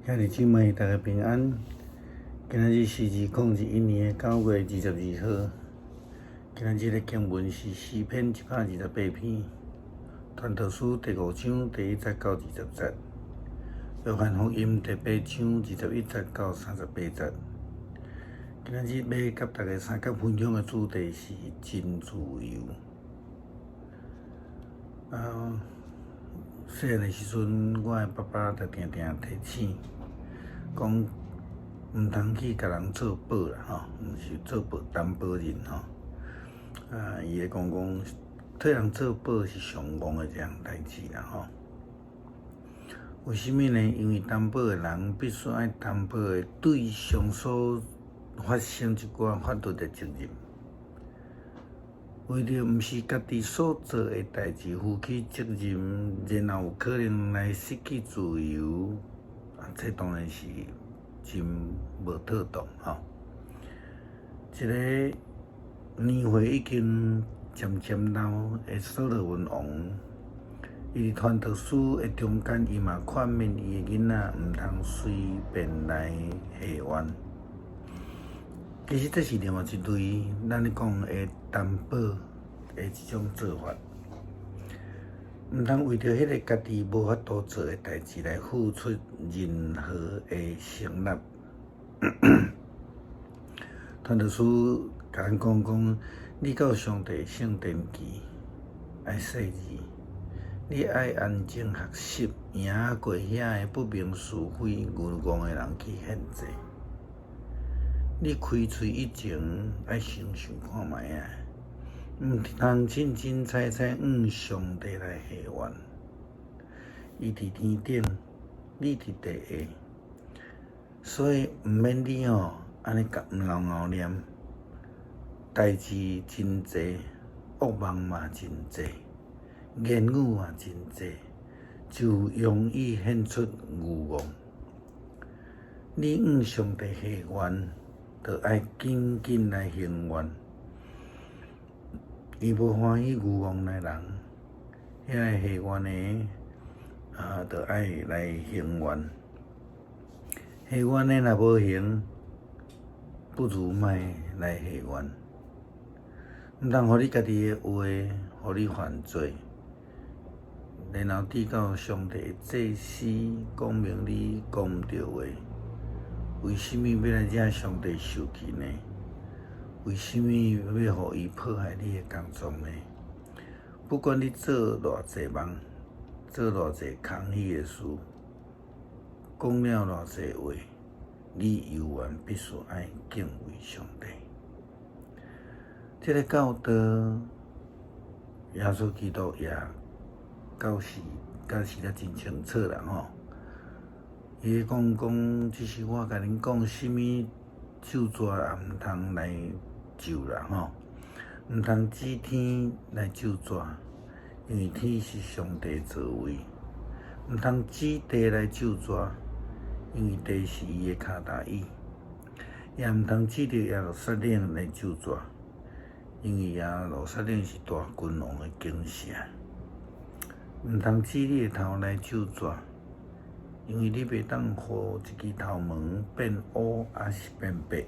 兄弟姊妹，大家平安。今仔日是2021年9月22號。今仔日的經文是詩篇128篇，傳道書第五章第一節到20節，約翰福音第八章21節到38節。今仔日欲佮大家相共分享的主題是真自由。啊，細漢的時陣，我的爸爸就定定提醒，講毋通去共人做保啦，吼，毋是做保擔保人吼。啊，伊會講講，替人做保是上戇的一項代誌啦，吼。為啥物呢？因為擔保的人必須愛擔保的對象所發生一寡法律的責任，為著毋是家己所做的代誌負起責任，然後有可能來失去自由，啊，這當然是真無妥當吼。一个年歲已經漸漸老的所羅門王，伊佇傳道書的中間，伊嘛勸勉伊的囡仔毋通隨便來下願。其實這是另外一類咱咧講的擔保的一種做法，毋通為著彼个家己無法度做的代誌來付出任何的承諾。傳道書共咱講講，你到上帝聖殿去，愛細膩，你愛安靜學習，贏過遐个不明是非、愚戇的人去獻祭。你開喙以前，愛先想看覓仔，毋通凊凊彩彩向上帝來下願。伊佇天頂，你佇地下，所以毋免你吼按呢共嗷嗷念，代誌真濟，惡夢嘛真濟，言語嘛真濟，就容易顯出愚戇。你向上帝下願，就愛緊緊來行願。伊無歡喜愚戇的人，遐个下願的啊，就愛來行願。下願的若無行，不如莫來下願。毋通予你家己的話，予你犯罪，然後對到上帝的祭司講明你講毋對話。為啥物欲來惹上帝受氣呢？為啥物欲予伊破壞你的工作呢？不管你做偌濟夢，做偌濟空虛的事，講了偌濟話，你猶原必須愛敬畏上帝。這个教導，耶穌基督也教示教示得真清楚啦吼。伊咧講講，只是我共恁講，啥物咒詛也毋通來咒啦吼，毋通指天來咒詛，因為天是上帝座位；毋通指地來咒詛，因為地是伊的跤踏椅；也毋通指著耶路撒冷來咒詛，因為耶路撒冷是大君王的京城。毋通指你的頭來咒詛，因為你袂當予一支頭毛變烏，抑是變白。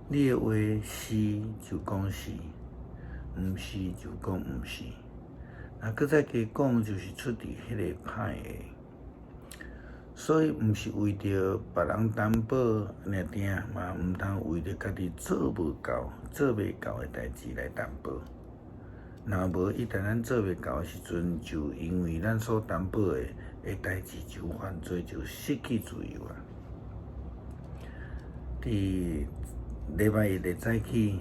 你的話是就講是，毋是就講毋是。若閣再加講，就是出佇彼个歹的。所以毋是為著別人擔保爾定，嘛毋通為著家己做無夠、做袂到的代誌來擔保。若無，一旦咱做袂到的時陣，就因為咱所擔保的的代誌就犯罪，就失去自由啊！佇禮拜一的早起，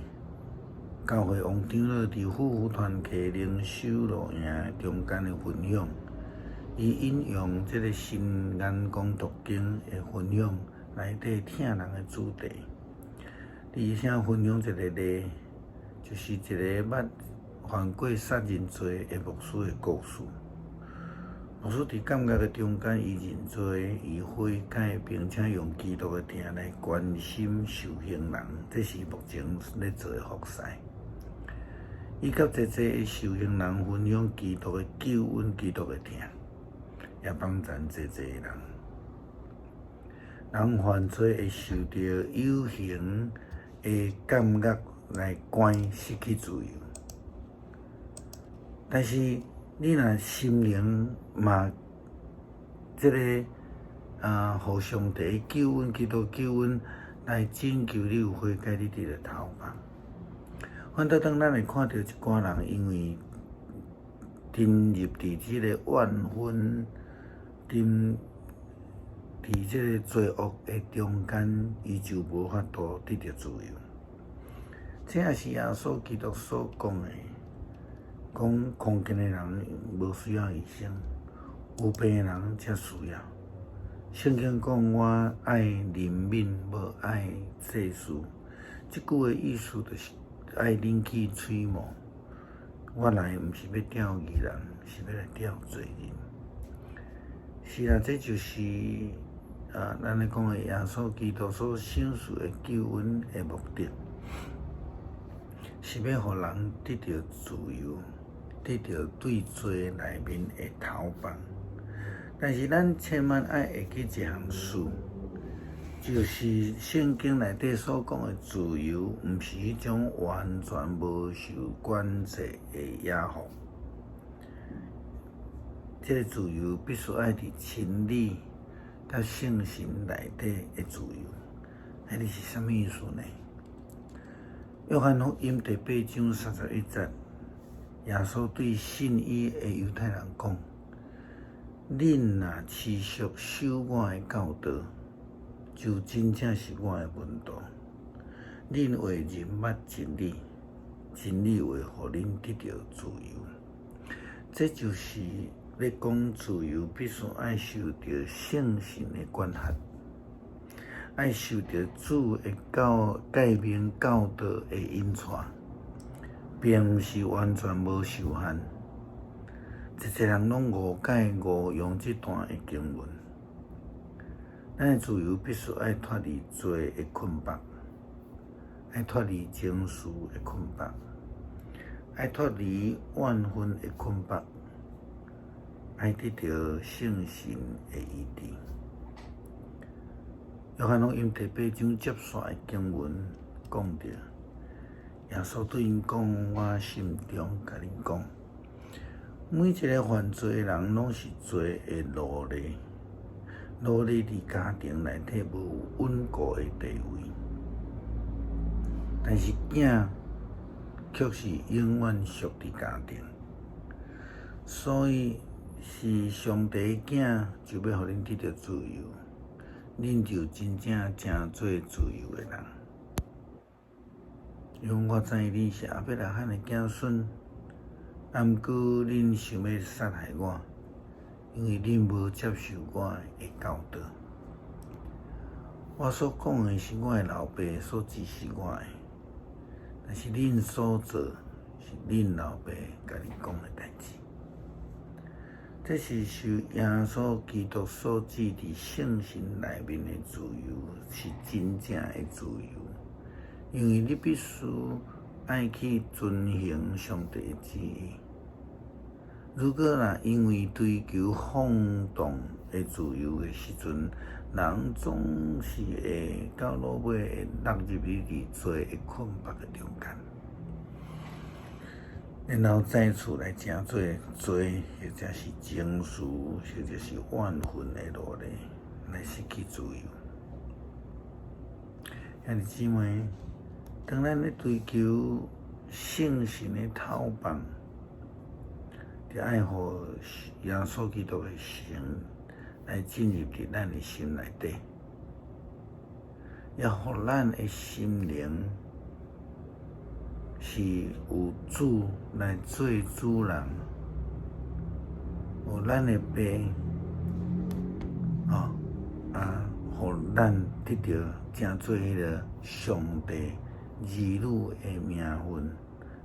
教會王長老佇夫婦團契靈修路營中間的分享，伊引用這个箴言講讀經的分享內底疼人的主題，而且分享一个例，就是一个捌犯過殺人罪的牧師的故事。牧師佇監獄的中間，伊認罪，伊悔改，並且用基督的疼來關心受刑人，這是目前咧做的服事。伊佮濟濟的受刑人分享基督的救恩、基督的疼，也幫贊濟濟的人。人犯罪會受著有形的監獄來關，失去自由。但是你若心靈嘛，這个啊，予上帝救恩、基督救恩來拯救你，有悔改，你得著頭放。反倒當咱會看著一寡人，因為沉入佇這个怨恨，沉佇這个罪惡的中間，伊就無法度得著自由。這也是耶穌基督所講的，講康健的人無需要醫生，有病的人才需要。聖經講我愛憐憫，無愛祭司。這句的意思就是愛忍氣揣摩。我來毋是欲召義人，是欲來召罪人。是啦，這就是啊，咱咧講的耶穌基督所賞賜的救恩的目的，是欲予人得著自由，得著對罪內面的頭放。但是咱千萬愛會記一項事，就是聖經內底所講的自由，毋是彼種完全無受管制的野放。這个自由必須愛佇真理佮聖神內底的自由。彼个是啥物意思呢？約翰福音第八章三十一節，耶穌對信伊的猶太人講：恁若持續守我的教導，就真正是我的門徒。恁會認捌真理，真理會予恁得著自由。這就是咧講自由必須愛受著聖神的管轄，愛受著主的教誡命教導的引帶，並毋是完全無受限。濟濟人攏誤解誤用這段的經文。咱的自由必須愛脫離罪的捆綁，愛脫離情緒的捆綁，愛脫離怨恨的捆綁，愛得著聖神的醫治。約翰福音第八章接續的經文講著，耶穌對𪜶講：我心中共恁講，每一个犯罪的人攏是罪的奴隸，奴隸佇家庭內底無穩固的地位，但是囝卻是永遠屬佇家庭，所以是上帝的囝就欲予恁得著自由，恁就真正成做自由的人。因為我知恁是亞伯拉罕的子孫，毋過恁想欲殺害我，因為恁無接受我的教導。我所講的是我的老爸所指示我的，但是恁所做是恁老爸共恁講的代誌。這是受耶穌基督所賜佇聖神內面的自由，是真正的自由。因為你必須愛去遵行上帝的旨意。如果若因為追求放蕩的自由的時陣，人總是會到落尾會落入去佇罪的捆縛的中間，然後再次來成做罪，或者是情緒，或者是怨恨的奴隸，來失去自由。兄弟姊妹，當咱咧追求聖神的透放，就愛予耶穌基督的神來進入佇咱的心內底，也予咱的心靈是有主來做主人，有咱的爸，哦，啊，予咱得著成做彼个上帝兒女的名分，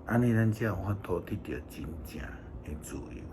按呢咱才有法度得著真正的自由。